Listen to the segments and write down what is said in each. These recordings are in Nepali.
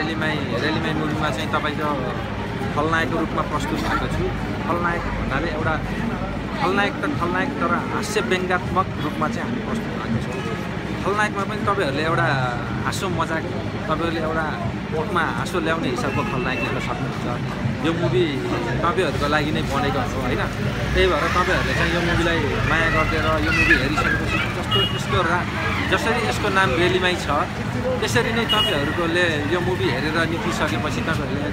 रेलीमाई मुभीमा चाहिँ तपाईँको खलनायकको रूपमा प्रस्तुत भएको छु। खलनायक भन्नाले एउटा खलनायक तर हास्य व्यङ्ग्यात्मक रूपमा चाहिँ हामी प्रस्तुत भएको छौँ। खलनायकमा पनि तपाईँहरूले एउटा हाँसो मजाक तपाईँहरूले एउटा ओठमा हाँसो ल्याउने हिसाबको खलनायक लेख्न सक्नुहुन्छ। यो मुभी तपाईँहरूको लागि नै बनेको हो होइन। त्यही भएर तपाईँहरूले चाहिँ यो मुभीलाई माया गरिदिएर यो मुभी हेरिसकेपछि जसरी यसको नाम रेलीमाई छ त्यसरी नै तपाईँहरूकोले यो मुभी हेरेर निस्किसकेपछि तपाईँहरूले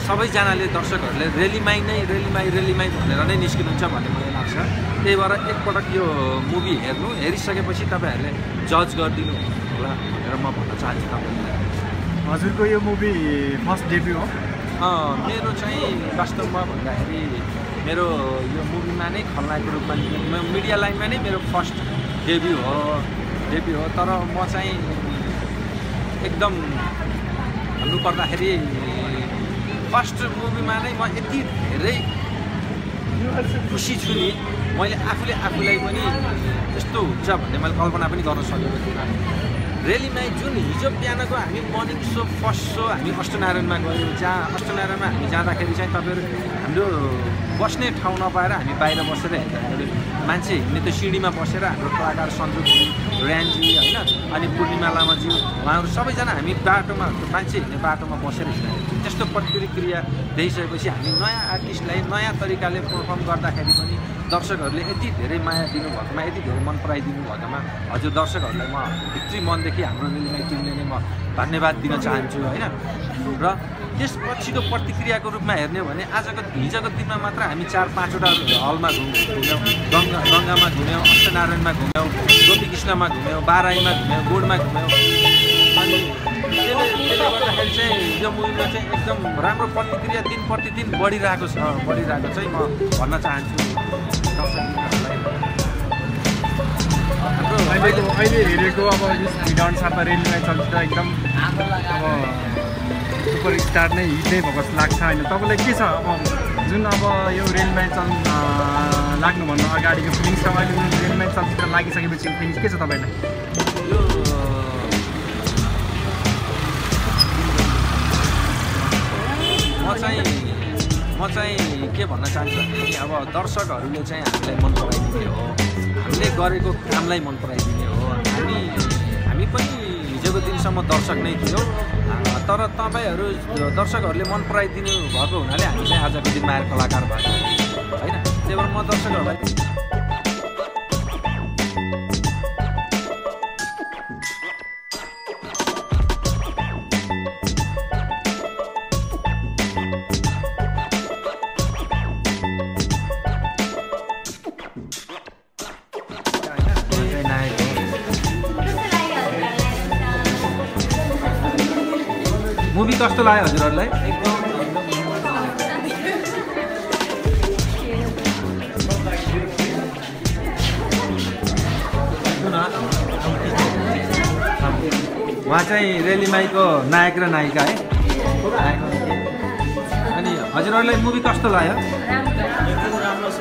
सबैजनाले दर्शकहरूले रेलीमाई भनेर नै निस्किनुहुन्छ भन्ने मलाई लाग्छ। त्यही भएर एकपटक यो मुभी हेरिसकेपछि तपाईँहरूले जज गरिदिनु होला भनेर म भन्न चाहन्छु तपाईँहरूलाई। हजुरको यो मुभी फर्स्ट डेब्यू हो? मेरो चाहिँ वास्तवमा भन्दाखेरि मेरो यो मुभीमा नै खलनायकको रूपमा मिडिया लाइनमा नै मेरो फर्स्ट डेब्यू हो। तर म चाहिँ एकदम भन्नुपर्दाखेरि फर्स्ट मुभीमा नै म यति धेरै खुसी छु नि, मैले आफूलाई पनि यस्तो हुन्छ भन्ने मैले कल्पना पनि गर्न सकेको थिइनँ। रेलीमाई जुन हिजो बिहानको हामी मर्निङ सो फर्स्ट सो हामी अष्टनारायणमा गयौँ, जहाँ अष्टनारायणमा हामी जाँदाखेरि चाहिँ तपाईँहरू हाम्रो बस्ने ठाउँ नपाएर हामी बाहिर बसेर हेर्दाखेरि मान्छे हिँड्ने त्यो सिँढीमा बसेर हाम्रो कलाकार सन्जोगजी, ऱ्यानजी होइन, अनि पूर्णिमा लामाज्यू उहाँहरू सबैजना हामी बाटोमा मान्छे हिँड्ने बाटोमा बसेर हिँड्दाखेरि त्यस्तो प्रतिक्रिया देखिसकेपछि हामी नयाँ आर्टिस्टलाई नयाँ तरिकाले पर्फर्म गर्दाखेरि पनि दर्शकहरूले यति धेरै माया दिनुभएकोमा, यति धेरै मन पराइदिनु भएकोमा हजुर दर्शकहरूलाई म भित्री मनदेखि हाम्रो रेलीमाई टिमले नै म धन्यवाद दिन चाहन्छु होइन। र त्यसपछिको प्रतिक्रियाको रूपमा हेर्ने हो भने हिजोको दिनमा मात्र हामी 4-5वटा हलमा घुम्यौँ, गङ्गामा घुम्यौँ, अष्टनारायणमा घुम्यौँ, गोपीकृष्णमा घुम्यौँ, बाराईमा घुम्यौँ, गोडमा घुम्यौँ। अनि त्यसले गर्दाखेरि चाहिँ यो मुभीमा चाहिँ एकदम राम्रो प्रतिक्रिया दिन प्रतिदिन बढिरहेको चाहिँ म भन्न चाहन्छु दर्शकहरूलाई। अहिले हेरेको अब भिडाउन सापा रेलीमाई चलचित्र एकदम अब सुपर स्टार नै हिट नै भएको जस्तो लाग्छ होइन? तपाईँलाई के छ अब जुन अब यो रेलीमाई लाग्नुभन्दा अगाडिको फिलिङ्स छ, अहिले जुन रेलीमाई चलचित्र लागिसकेपछि फिलिङ्स के छ तपाईँलाई? म चाहिँ के भन्न चाहन्छु भने अब दर्शकहरूले चाहिँ हामीलाई मन पराइदिने हो, हामीले गरेको कामलाई मन पराइदिने हो। हामी पनि हिजोको दिनसम्म दर्शक नै थियौँ, तर तपाईँहरू दर्शकहरूले मन पराइदिनु भएको हुनाले हामी चाहिँ आजको दिनमा आएर कलाकार भएको होइन। त्यही भएर म दर्शकहरूलाई मुभी कस्तो लाग्यो हजुरहरूलाई? उहाँ चाहिँ रेलीमाईको नायक र नायिका है। अनि हजुरहरूलाई मुभी कस्तो लाग्यो? राम्रो छ,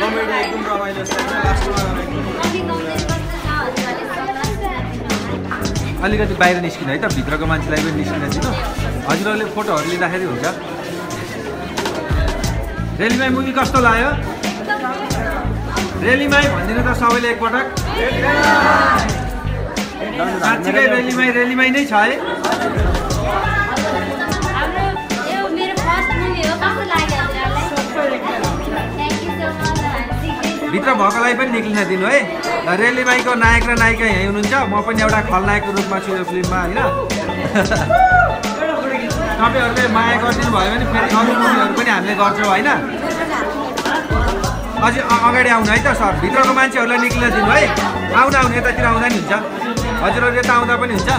कमेडी एकदम रमाइलो छ, लास्टमा अलिकति बाहिर निस्किनु है त, भित्रको मान्छेलाई पनि निस्किन दिनु। हजुरहरूले फोटोहरू लिँदाखेरि हुन्छ। रेलीमाई मुभी कस्तो लाग्यो? रेलीमाई भनिदिनु त सबैले एकपटक। साँच्चीकै रेलीमाई नै छ है। भित्र भएकोलाई पनि निक्लिन दिनु है। रेलीमाईको नायक र नायिका यहीँ हुनुहुन्छ, म पनि एउटा खलनायकको रूपमा छु यो फिल्ममा होइन। तपाईँहरूले माया गरिदिनु भयो भने फेरि अरू मुभीहरू पनि हामीले गर्छौँ होइन। अझै अगाडि आउनु है त सर, भित्रको मान्छेहरूलाई निक्लिन दिनु है। आउनु यतातिर आउँदा नि हुन्छ, हजुरहरू यता आउँदा पनि हुन्छ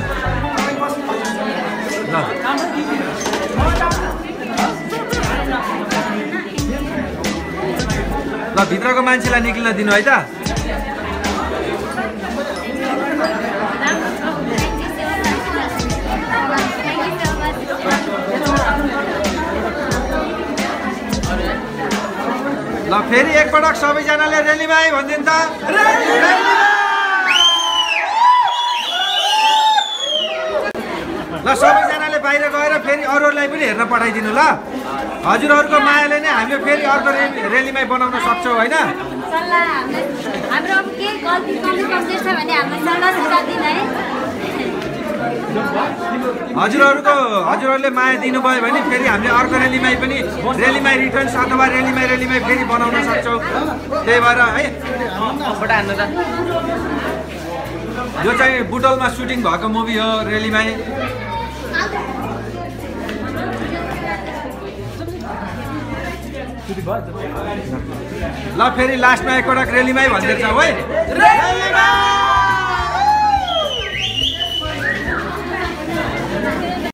ल भित्रको मान्छेलाई निक्लिन दिनु है त। ल फेरि एकपटक सबैजनाले रेलीमाई भनिदिनु त। ल सबैजनाले बाहिर गएर फेरि अरूहरूलाई पनि हेर्न पठाइदिनु ल हजुरहरूको मायाले नै हामीले फेरि अर्को रेलीमै बनाउन सक्छौँ होइन हाम्रो अब के गल्ती कमी कमजोर छ भने हाम्रो सल्लाह सुझाव दिन है हजुरहरूले माया दिनुभयो भने फेरि हामीले अर्को रेलीमै रिटर्न्स अथवा रेलीमै फेरि बनाउन सक्छौँ त्यही भएर है यो चाहिँ बुटोलमा सुटिङ भएको मुभी हो रेलीमै ल फेरि लास्टमा एकपटक रेलीमै भनिदिन्छ है